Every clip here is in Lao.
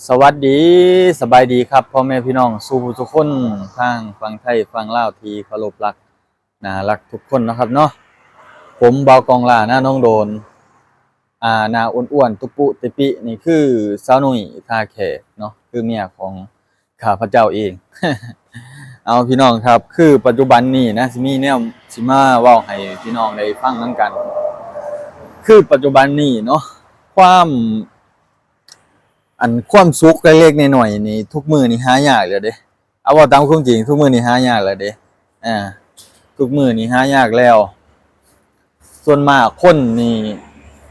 ສະຫວັດດີ ສະບາຍດີຄັບ ພໍ່ແມ່ພີ່ນ້ອງສູ່ຜູ້ສູ່ຄົນ ທັງຝັ່ງໄທຝັ່ງລາວທີ່ເຄົາລົບຮັກ ໜ້າຮັກທຸກຄົນເນາະຄັບເນາະ. ຜົມບ່າວກອງຫຼ້າ ນາໜອງໂດນ ອ່າ ໜ້າອ້ວນໆ ຕຸປຸຕິປິ ນີ້ຄືສາວນຸ້ຍທ່າແຂກເນາະ ຄືເມຍຂອງຂ້າພະເຈົ້າເອງ. ເອົາ ພີ່ນ້ອງຄັບ ຄືປັດຈຸບັນນີ້ນະ ຊິມີແນວຊິມາເວົ້າໃຫ້ພີ່ນ້ອງໄດ້ຟັງນຳກັນ. ຄືປັດຈຸບັນນີ້ເນາະ ຄວາມ ອັນ ຄວາມສຸກເລັກໆນ້ອຍໆນີ້ ທຸກມື້ນີ້ຫາຍາກແລ້ວເດ້. ເອົາ ເວົ້າຕາມຄວາມຈິງ ທຸກມື້ນີ້ຫາຍາກແລ້ວເດ້. ອ່າ ທຸກມື້ນີ້ຫາຍາກແລ້ວ. ສ່ວນມາກຄົນນີ້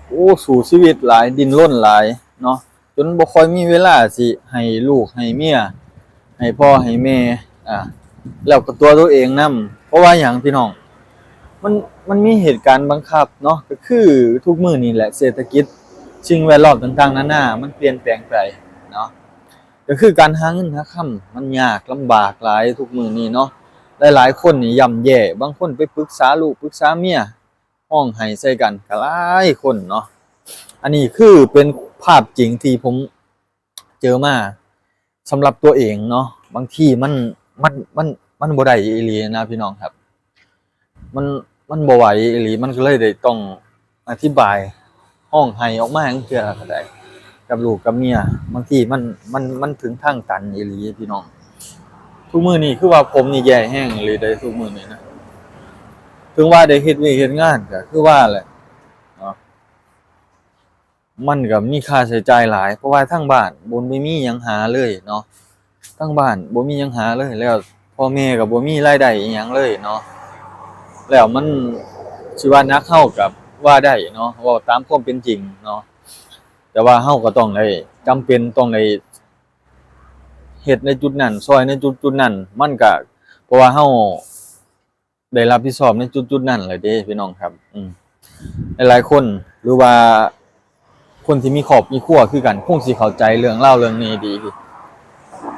ໂອ້ ສູ້ຊີວິດຫຼາຍ ດີ້ນລົນຫຼາຍເນາະ ຈົນບໍ່ຄ່ອຍມີເວລາຊິໃຫ້ລູກໃຫ້ເມຍ ໃຫ້ພໍ່ໃຫ້ແມ່ ອ່າ ແລ້ວກໍຕົວໂຕເອງນຳ. ເພາະວ່າຫຍັງ ພີ່ນ້ອງ? ມັນ ມັນມີເຫດການບັງຄັບເນາະ ກໍຄືທຸກມື້ນີ້ແຫຼະ ເສດຖະກິດ ສິ່ງແວດລ້ອມຕ່າງໆນານາ ມັນປ່ຽນແປງໄປເນາະ. ກໍຄືການຫາເງິນຫາຄຳມັນຍາກລຳບາກຫຼາຍທຸກມື້ນີ້ເນາະ. ຫຼາຍໆຄົນນີ້ຍ່ຳແຍ່ ບາງຄົນໄປປຶກສາລູກປຶກສາເມຍ ຮ້ອງໄຫ້ໃສ່ກັນກໍຫຼາຍຄົນເນາະ. ອັນນີ້ຄືເປັນພາບຈິງທີ່ຜົມເຈີມາສຳລັບຕົວເອງເນາະ. ບາງທີມັນ ມັນ ມັນ ມັນບໍ່ໄດ້ອີ່ຫຼີນະ ພີ່ນ້ອງຄັບ. ມັນ ມັນບໍ່ໄຫວອີ່ຫຼີ ມັນກໍເລີຍໄດ້ຕ້ອງອະທິບາຍ ຮ້ອງໄຫ້ອອກມາຈັ່ງເທື່ອກໍໄດ້ ກັບລູກກັບເມຍ. ບາງທີມັນ ມັນ ມັນເຖິງທາງຕັນອີ່ຫຼີ ພີ່ນ້ອງ. ທຸກມື້ນີ້ຄືວ່າຜົມນີ້ແຍ່ແຮງອີ່ຫຼີເດ້ ທຸກມື້ນີ້ນະ. ເຖິງວ່າໄດ້ເຮັດວຽກເຮັດງານກໍຄືວ່າແຫຼະເນາະ ມັນກໍມີຄ່າໃຊ້ຈ່າຍຫຼາຍ ເພາະວ່າທາງບ້ານບໍ່ໄດ້ມີຫຍັງຫາເລີຍເນາະ. ທາງບ້ານບໍ່ມີຫຍັງຫາເລີຍ ແລ້ວພໍ່ແມ່ກໍບໍ່ມີລາຍໄດ້ອີ່ຫຍັງເລີຍເນາະ. ແລ້ວມັນຊິວ່າໜັກເຮົາກໍວ່າໄດ້ເນາະ ເວົ້າຕາມຄວາມເປັນຈິງເນາະ. ແຕ່ວ່າເຮົາກໍຕ້ອງໄດ້ ຈຳເປັນຕ້ອງໄດ້ເຮັດໃນຈຸດນັ້ນ ຊ່ອຍໃນຈຸດ ຈຸດນັ້ນ. ມັນກໍ ເພາະວ່າເຮົາ ໄດ້ຮັບຜິດຊອບໃນຈຸດໆນັ້ນແຫຼະເດ້ ພີ່ນ້ອງຄັບ. ອືມ ຫຼາຍໆຄົນ ຫຼືວ່າຄົນທີ່ມີຄອບມີຄົວຄືກັນ ຄົງຊິເຂົ້າໃຈເລື່ອງລາວເລື່ອງນີ້ດີ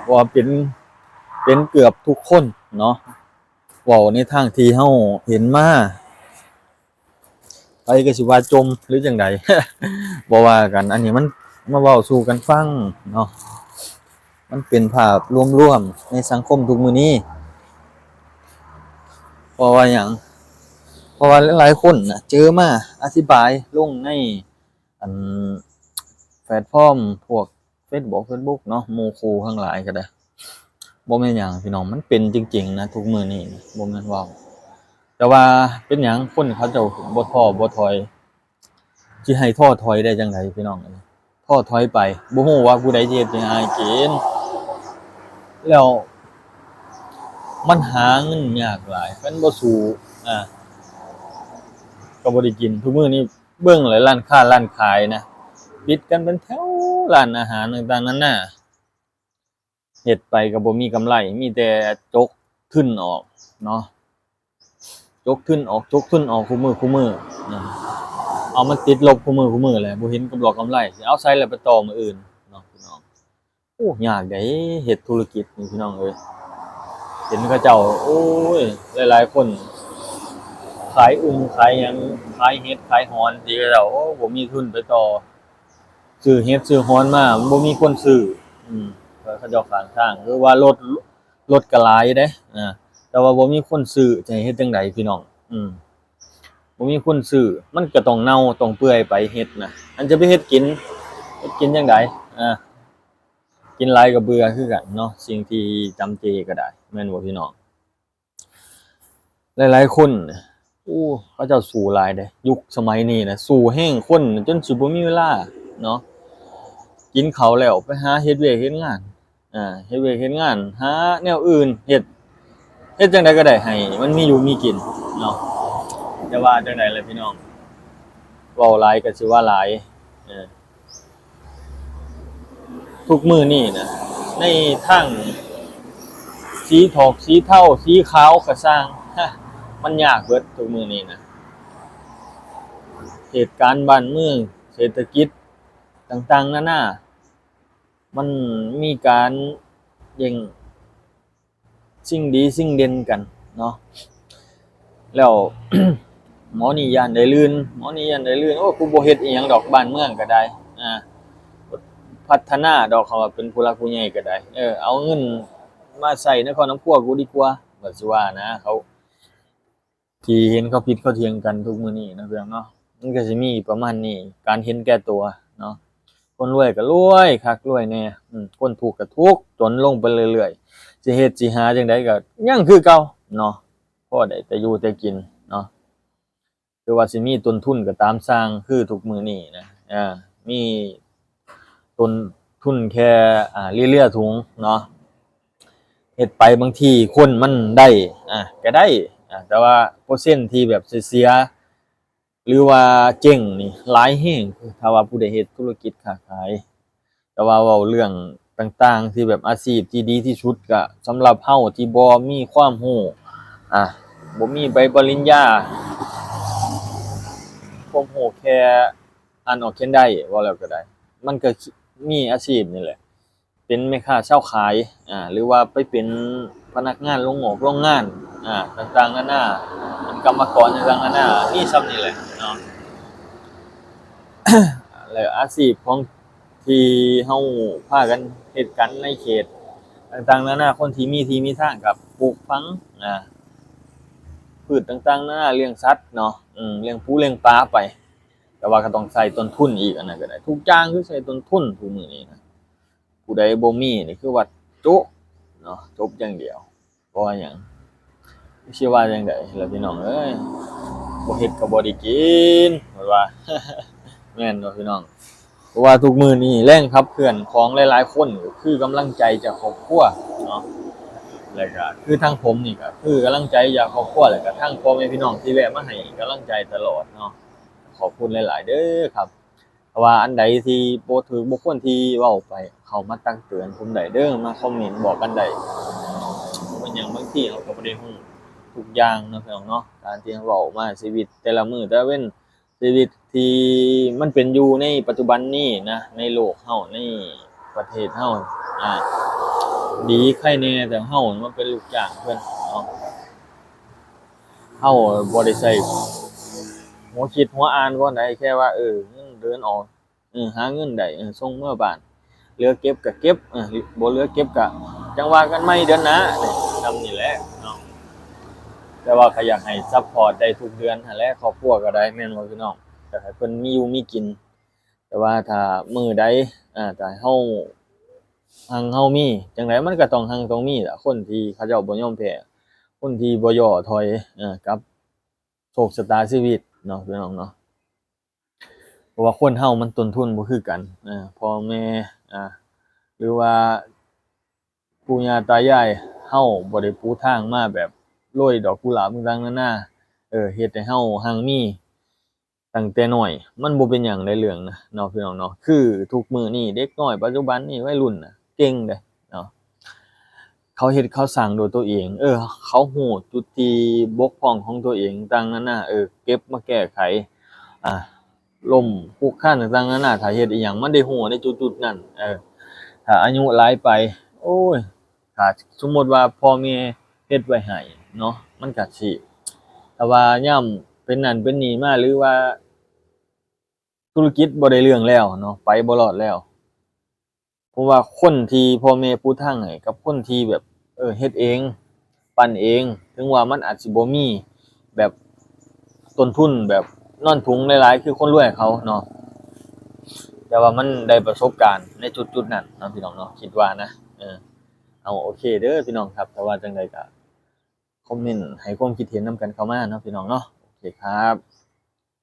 ເພາະວ່າເປັນ ເປັນເກືອບທຸກຄົນເນາະ. ເວົ້າໃນທາງທີ່ເຮົາເຫັນມາ ໃຜກໍຊິວ່າຈົ່ມ ຫຼື ຈັ່ງໃດ ບໍ່ວ່າກັນ. ອັນນີ້ມັນມາເວົ້າສູ່ກັນຟັງເນາະ. ມັນເປັນພາບລວມໆໃນສັງຄົມທຸກມື້ນີ້. ເພາະວ່າຫຍັງ? ເພາະວ່າຫຼາຍໆຄົນນະ ເຈີມາອະທິບາຍລົງໃນ ອັນ ແພລດຟອມພວກເຟສບຸກ ເຟສບຸກເນາະ ໝູ່ຄູ່ທັງຫຼາຍກໍໄດ້. ບໍ່ແມ່ນຫຍັງພີ່ນ້ອງ ມັນເປັນຈິງໆນະ ທຸກມື້ນີ້ນະ ບໍ່ແມ່ນເວົ້າ. ແຕ່ວ່າເປັນຫຍັງຄົນເຂົາເຈົ້າບໍ່ທໍ້ບໍ່ຖອຍ? ຊິໃຫ້ທໍ້ຖອຍໄດ້ຈັ່ງໃດພີ່ນ້ອງເອີຍ? ທໍ້ຖອຍໄປ ບໍ່ຮູ້ວ່າຜູ້ໃດຊິເຮັດຊິຫາໃຫ້ກິນ ແລ້ວມັນຫາເງິນຍາກຫຼາຍ ຄັນບໍ່ສູ້ ອ່າ ກໍບໍ່ໄດ້ກິນ. ທຸກມື້ນີ້ເບິ່ງແຫຼະ ຮ້ານຄ້າຮ້ານຂາຍນະ ປິດກັນເປັນແຖວ ຮ້ານອາຫານຕ່າງໆນານາ. ເຮັດໄປກໍບໍ່ມີກຳໄລ ມີແຕ່ຈົກທຶນອອກເນາະ ຈົກທຶນອອກ ຈົກທຶນອອກ ຄູ່ມື້ ຄູ່ມື້ ເອົາມັນຕິດລົບຄູ່ມື້ ຄູ່ມື້ແຫຼະ ບໍ່ເຫັນກຳລັງກຳໄລ ຊິເອົາໃສລະໄປຕໍ່ມື້ອື່ນເນາະ ພີ່ນ້ອງ. ໂອ້ ຍາກໃດເຮັດທຸລະກິດນີ້ ພີ່ນ້ອງເອີຍ. ເຫັນເຂົາເຈົ້າ ໂອ້ຍ ຫຼາຍໆຄົນຂາຍອຶ່ງຂາຍຫຍັງ ຂາຍເຫັດຂາຍຫອນ ທີ່ເຂົາເຈົ້າ ໂອ້ ບໍ່ມີທຶນໄປຕໍ່ ຊື້ເຫັດຊື້ຫອນມາ ບໍ່ມີຄົນຊື້ ອືມ ເຂົາເຈົ້າຂ້າງທາງ ຫຼືວ່າລົດ ລົດກໍຫຼາຍເດ້ ອາ ແຕ່ວ່າບໍ່ມີຄົນຊື້ ຈະໃຫ້ເຮັດຈັ່ງໃດພີ່ນ້ອງ? ອືມ ບໍ່ມີຄົນຊື້ ມັນກໍຕ້ອງເນົ່າຕ້ອງເປື່ອຍໄປ ເຫັດນະ ອັນຈະໄປເຮັດກິນ ເຮັດກິນຈັ່ງໃດ? ອາ ກິນຫຼາຍກໍເບື່ອຄືກັນເນາະ ສິ່ງທີ່ຈຳເຈກໍໄດ້ ແມ່ນບໍ່ພີ່ນ້ອງ? ຫຼາຍໆຄົນ ໂອ້ ເຂົາເຈົ້າສູ້ຫຼາຍເດ້ ຍຸກສະໄໝນີ້ນະ ສູ້ແຮງ ຄົນຈົນຊິບໍ່ມີເວລາເນາະ ກິນເຂົ້າແລ້ວໄປຫາເຮັດວຽກເຮັດງານ ເຮັດວຽກເຮັດງານ ຫາແນວອື່ນເຮັດ ເຮັດຈັ່ງໃດກໍໄດ້ໃຫ້ມັນມີຢູ່ມີກິນເນາະ. ແຕ່ວ່າຈັ່ງໃດລະພີ່ນ້ອງ ເວົ້າຫຼາຍກໍຊິວ່າຫຼາຍ ເອີ ທຸກມື້ນີ້ນະ ໃນທາງສີຖອກສີເທົາສີຂາວກໍຊ່າງ ມັນຍາກເບິດທຸກມື້ນີ້ນະ ເຫດການບ້ານເມືອງ ເສດຖະກິດຕ່າງໆນານາ ມັນມີການແຍ່ງ ສິ່ງດີສິ່ງເດັ່ນກັນເນາະ ແລ້ວ ໝໍນີ້ຢ້ານໄດ້ລື່ນ ໝໍນີ້ຢ້ານໄດ້ລື່ນ ໂອ້ ກູບໍ່ເຮັດອີ່ຫຍັງດອກ ບ້ານເມືອງກໍໄດ້ ອາ ບໍ່ ພັດທະນາດອກ ເຂົາວ່າເປັນຜູ້ຫຼັກຜູ້ໃຫຍ່ກໍໄດ້ ເອີ ເອົາເງິນມາໃຊ້ໃນຄອບໃນຄົວກູດີກວ່າ ວ່າຊິວ່ານະ ເຂົາ ທີ່ເຫັນເຂົາຜິດເຂົາຖຽງກັນທຸກມື້ນີ້ເນາະ ເພື່ອນເນາະ ມັນກໍຊິມີປະມານນີ້ ການເຫັນແກ່ຕົວເນາະ ຄົນລວຍກໍລວຍຄັກລວຍແນ່ ອືມ ຄົນທຸກກໍທຸກຈົນລົງໄປເລື້ອຍໆ ຊິເຮັດຊິຫາຈັ່ງໃດກໍຍັງຄືເກົ່າເນາະ ພໍໄດ້ແຕ່ຢູ່ແຕ່ກິນເນາະ ຫຼືວ່າຊິມີຕົ້ນທຶນກໍຕາມຊ່າງ ຄືທຸກມື້ນີ້ນະ ເອີ ມີຕົ້ນທຶນແຄ່ ອ່າ ເລເຫຼືອຖົງເນາະ ເຮັດໄປບາງທີຄົນມັນໄດ້ ອ່າ ກໍໄດ້ ອ່າ ແຕ່ວ່າເປີເຊັນທີ່ແບບເສຍ ຫຼືວ່າເຈັງນີ້ຫຼາຍແຮງ ຖ້າວ່າຜູ້ໃດເຮັດທຸລະກິດຄ້າຂາຍ ແຕ່ວ່າເວົ້າເລື່ອງຕ່າງໆ ທີ່ແບບອາຊີບທີ່ດີທີ່ສຸດ ກະສຳລັບເຮົາທີ່ບໍ່ມີຄວາມຮູ້ ອ່າ ບໍ່ມີໃບປະລິນຍາ ຄວາມຮູ້ແຄ່ອ່ານອອກຂຽນໄດ້ ເວົ້າແລ້ວກໍໄດ້ ມັນກໍມີອາຊີບນີ້ແຫຼະ ເປັນແມ່ຄ້າຊາວຂາຍ ອ່າ ຫຼືວ່າໄປເປັນພະນັກງານໂລງອອກໂລງງານ ອ່າ ຕ່າງໆນານາ ເປັນກຳມະກອນຕ່າງໆນານາ ມີສ່ຳນີ້ແຫຼະເນາະ ແລະອາຊີບຂອງທີ່ເຮົາພາກັນເຮັດກັນໃນເຂດຕ່າງໆນານາ ຄົນທີ່ມີທີ່ມີທາງກໍປູກຝັງ ອ່າ ພືດຕ່າງໆນານາ ລ້ຽງສັດເນາະ ອືມ ລ້ຽງປູລ້ຽງປາໄປ ແຕ່ວ່າກໍຕ້ອງໃຊ້ຕົ້ນທຶນອີກ ອັນນັ້ນກໍໄດ້ ທຸກຢ່າງຄືໃຊ້ຕົ້ນທຶນທຸກມື້ນີ້ນະ ຜູ້ໃດບໍ່ມີນີ້ຄືວ່າໂຈະເນາະ ຈົບຢ່າງດຽວ ເພາະວ່າຫຍັງ ຊິວ່າຈັ່ງໃດລະພີ່ນ້ອງເອີຍ ບໍ່ເຮັດກໍບໍ່ໄດ້ກິນ ເພິ່ນວ່າ ແມ່ນບໍ່ພີ່ນ້ອງ ເພາະວ່າທຸກມື້ນີ້ແຮງຂັບເຄື່ອນຂອງຫຼາຍໆຄົນກໍຄືກຳລັງໃຈຈາກຄອບຄົວເນາະ ແລ້ວກໍຄືທາງຜົມນີ້ກໍຄືກຳລັງໃຈຈາກຄອບຄົວ ແລ້ວກໍທາງພໍ່ແມ່ພີ່ນ້ອງທີ່ແວະມາໃຫ້ກຳລັງໃຈຕະຫຼອດເນາະ ຂອບຄຸນຫຼາຍໆເດີຄັບ ຖ້າວ່າອັນໃດທີ່ບໍ່ຖືກບໍ່ຄວນທີ່ເວົ້າໄປ ເຂົ້າມາຕັກເຕືອນຜົມໄດ້ເດີ ມາຄອມເມັນບອກກັນໄດ້ ເປັນຫຍັງບາງທີເຮົາກໍບໍ່ໄດ້ຮູ້ທຸກຢ່າງເນາະ ພີ່ນ້ອງເນາະ ການທີ່ເຮົາເວົ້າມາ ຊີວິດແຕ່ລະມື້ແຕ່ລະເວັນ ຊີວິດທີ່ມັນເປັນຢູ່ໃນປັດຈຸບັນນີ້ນະ ໃນໂລກເຮົາ ໃນປະເທດເຮົາ ອ່າ ດີໃຄແດ່ ແຕ່ເຮົາມາເປັນລູກຈ້າງເພິ່ນເນາະ ເຮົາບໍ່ໄດ້ໃສ່ຫົວຄິດຫົວອ່ານບໍ່ໄດ້ ແຄ່ວ່າ ເອີ ເງິນເດືອນອອກ ເອີ ຫາເງິນໄດ້ ເອີ ສົ່ງເມືອບ້ານ ເຫຼືອເກັບກໍເກັບ ເອີ ບໍ່ເຫຼືອເກັບກໍຈັ່ງວ່າກັນໃໝ່ເດືອນໜ້າ ສ່ຳນີ້ແຫຼະເນາະ ແຕ່ວ່າກໍຢາກໃຫ້ຊັບພອດໄດ້ທຸກເດືອນຫັ້ນແຫຼະ ຄອບຄົວກໍໄດ້ ແມ່ນບໍ່ພີ່ນ້ອງ ຢາກໃຫ້ເພິ່ນມີຢູ່ມີກິນ ແຕ່ວ່າຖ້າມື້ໃດ ອ່າ ຖ້າເຮົາຮັ່ງເຮົາມີ ຈັ່ງໃດມັນກໍຕ້ອງຮັ່ງຕ້ອງມີລະ ຄົນທີ່ເຂົາເຈົ້າບໍ່ຍອມແພ້ ຄົນທີ່ບໍ່ຍໍ້ຖອຍ ເອີ ກັບໂຊກຊະຕາຊີວິດເນາະ ພີ່ນ້ອງເນາະ ເພາະວ່າຄົນເຮົາມັນຕົ້ນທຶນບໍ່ຄືກັນ ເອີ ພໍ່ແມ່ ອ່າ ຫຼືວ່າປູ່ຍ່າຕາຍາຍເຮົາບໍ່ໄດ້ປູທາງມາແບບໂລຍດອກກຸຫຼາບຕ່າງໆນານາ ເອີ ເຮັດໃຫ້ເຮົາຮັ່ງມີ ຕັ້ງແຕ່ນ້ອຍ ມັນບໍ່ເປັນຫຍັງໃດເລື່ອງນະເນາະ ພີ່ນ້ອງເນາະ ຄືທຸກມື້ນີ້ເດັກນ້ອຍປັດຈຸບັນນີ້ ໄວລຸ້ນນະ ເກັ່ງເດ້ເນາະ ເຂົາເຮັດເຂົາສ້າງດ້ວຍຕົວເອງ ເອີ ເຂົາຮູ້ຈຸດທີ່ບົກຜ່ອງຂອງຕົວເອງຕ່າງໆນານາ ເອີ ເກັບມາແກ້ໄຂ ອ່າ ລົ້ມຄຸກຄານຕ່າງໆນານາ ຖ້າເຮັດອີ່ຫຍັງມັນໄດ້ຮູ້ໃນຈຸດໆນັ້ນ ເອີ ຖ້າອາຍຸຫຼາຍໄປ ໂອ້ຍ ຖ້າສົມມຸດວ່າພໍ່ແມ່ເຮັດໄວ້ໃຫ້ເນາະ ມັນກະຊິ ຖ້າວ່າຍາມເປັນນັ້ນເປັນນີ້ມາ ຫຼືວ່າທຸລະກິດບໍ່ໄດ້ເລື່ອງແລ້ວເນາະ ໄປບໍ່ລອດແລ້ວ ເພາະວ່າຄົນທີ່ພໍ່ແມ່ປູທາງໃຫ້ກັບຄົນທີ່ແບບ ເອີ ເຮັດເອງ ປັ້ນເອງ ເຖິງວ່າມັນອາດຊິບໍ່ມີແບບຕົ້ນທຶນແບບນອນທຸງຫຼາຍໆ ຄືຄົນລວຍເຂົາເນາະ ແຕ່ວ່າມັນໄດ້ປະສົບການໃນຈຸດໆນັ້ນເນາະ ພີ່ນ້ອງເນາະ ຄິດວ່ານະ ເອີ ເອົາ ໂອເຄເດີພີ່ນ້ອງຄັບ ຖ້າວ່າຈັ່ງໃດກໍຄອມເມັນໃຫ້ຄວາມຄິດເຫັນນຳກັນເຂົ້າມາເນາະ ພີ່ນ້ອງເນາະ ໂອເຄຄັບ.